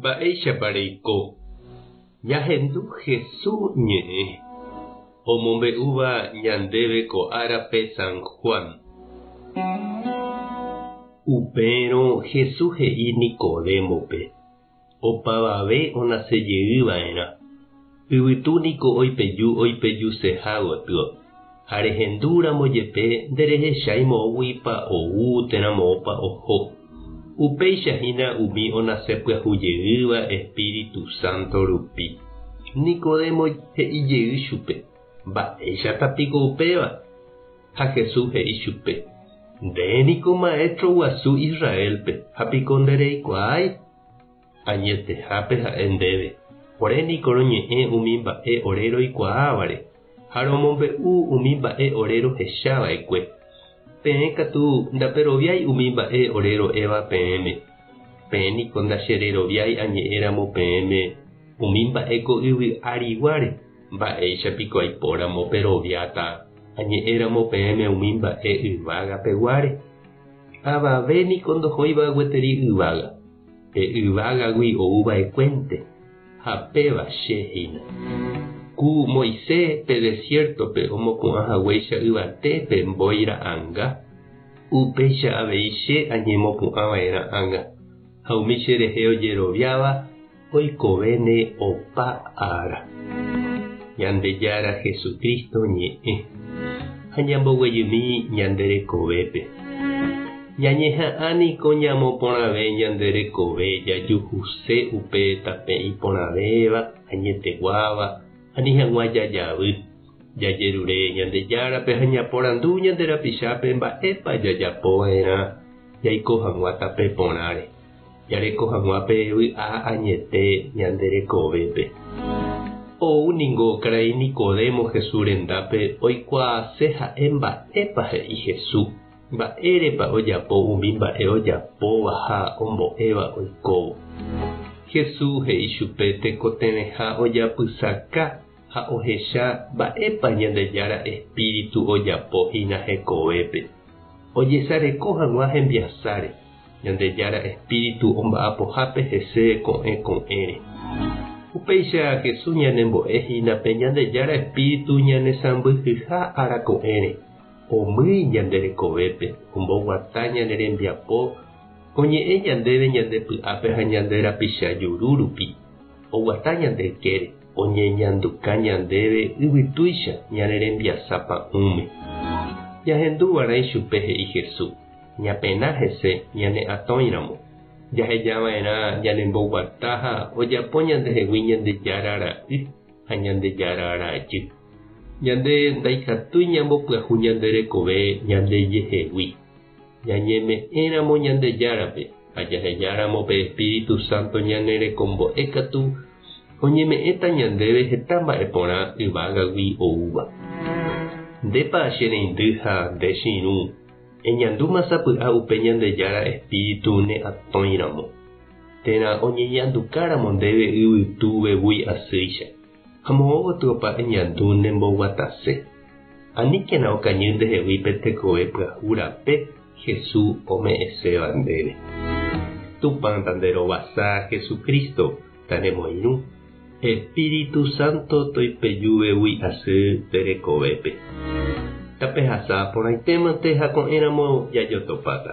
Mba'éichapa reiko? Ñahendu Hesu ñe'ẽ omombe'úva ñandéve ko árape San Juan. Upérõ Hesu he'i Nicodémope, Opavave onase jey va'erã. Yvytu niko oipeju oipejuseha gotyo, ha rehendu ramo jepe nderehechái moõguipa ou térã moõpa oho. Upéicha hína umi onase pyahu jeýva Espíritu Santo rupi. Nicodemo he'i jey chupe, Mba'éichata piko upéva? Ha Jesús he'i chupe, Nde niko maéstro guasu Israélpe, ha piko ndereikuaái? Añetehápe ha'e ndéve, ore niko roñe'ẽ umi mba'e ore roikuaávare, ha romombe'u umi mba'e ore rohecha va'ekue. Peẽ katu ndaperoviái umi mba'e ore ro'éva peẽme. Peẽ niko ndachereroviái añe'ẽramo peẽme umi mba'e ko yvy ariguáre, mba'éicha piko aipóramo peroviáta añe'ẽramo peẽme umi mba'e yvága peguáre? Avave niko ndohóiva gueteri yvága, pe yvágagui ou va'ekuénte, ha péva che hína. Ku Moisés pe desiértope omopu'ã haguéicha yvate pe mbói ra'ãnga, upéicha avei che añemopu'ã va'erã ág̃a, ha umi che rehe ojeroviáva oikovéne opa ára. Ñandejára Jesucristo ñe'ẽ, ha ñamboguejymi ñande rekovépe. Ñañeha'ã niko ñamoporãve ñande rekove jajuhuse upe tape iporãvéva, añeteguáva, ani hag̃ua jajavy. Jajerure Ñandejárape ha ñaporandu ñande rapichápe mba'épa jajapo va'erã jaiko hag̃ua tape porãre. Jareko hag̃ua pe vy'a añete ñande rekovépe. Ou ningo karai Nicodemo Jesús rendápe oikuaase ha'e mba'épa he'i Jesús, mba'érepa ojapo umi mba'e ojapóva ha ombo'éva oikóvo. Jesús he'i chupe tekotevẽha ojapysaka ha ohecha mba'épa Ñandejára espíritu ojapo hína hekovépe, ojesareko hag̃ua hembiasáre. Ñandejára espíritu omba'apohápe hese ko'ẽ ko'ẽre. Upéicha Jesús ñanembo'e hína pe Ñandejára espíritu ñanesãmbyhyha ára ko'ẽre, omýi ñande rekovépe, omboguata ñane rembiapo, oñe'ẽ ñandéve ñande py'ápe ha ñande rapicha juru rupi, oguata ñande ykére, oñeñanduka ñandéve yvytúicha ñane rembiasa pa'ũme. Ñahendu va'erã ichupe he'i Jesús. Ñapena hese ñane atõiramo, jahejava'erã ñanemboguata ha ojapo ñandehegui Ñandejára ra'y ha Ñandejára rajy. Ñande ndaikatúi ñambopyahu ñande rekove ñandejehegui. Ñañeme'ẽramo Ñandejárape ha jahejáramo pe Espíritu Santo ñanerekombo'e katu, oñeme'ẽta ñandéve heta mba'e porã yvágagui oúva. Ndépa che reindy ha nde che irũ Eñandúma sapy'a upe Ñandejára Espíritu ne atõi ramo, térã oñeñanduka ramo ndéve yvytu vevúi asýicha, ha moõ gotyopa eñandu ne mboguatase. Aníkena okañy ndehegui pe tekove pyahu rape Jesús ome'ẽséva ndéve. Tupã tanderovasa Jesucristo tanemoirũ, Espíritu Santo toipeju vevúi asy nde rekovépe. Tapehasa porãitémante ha ko'ẽramo jajotopáta.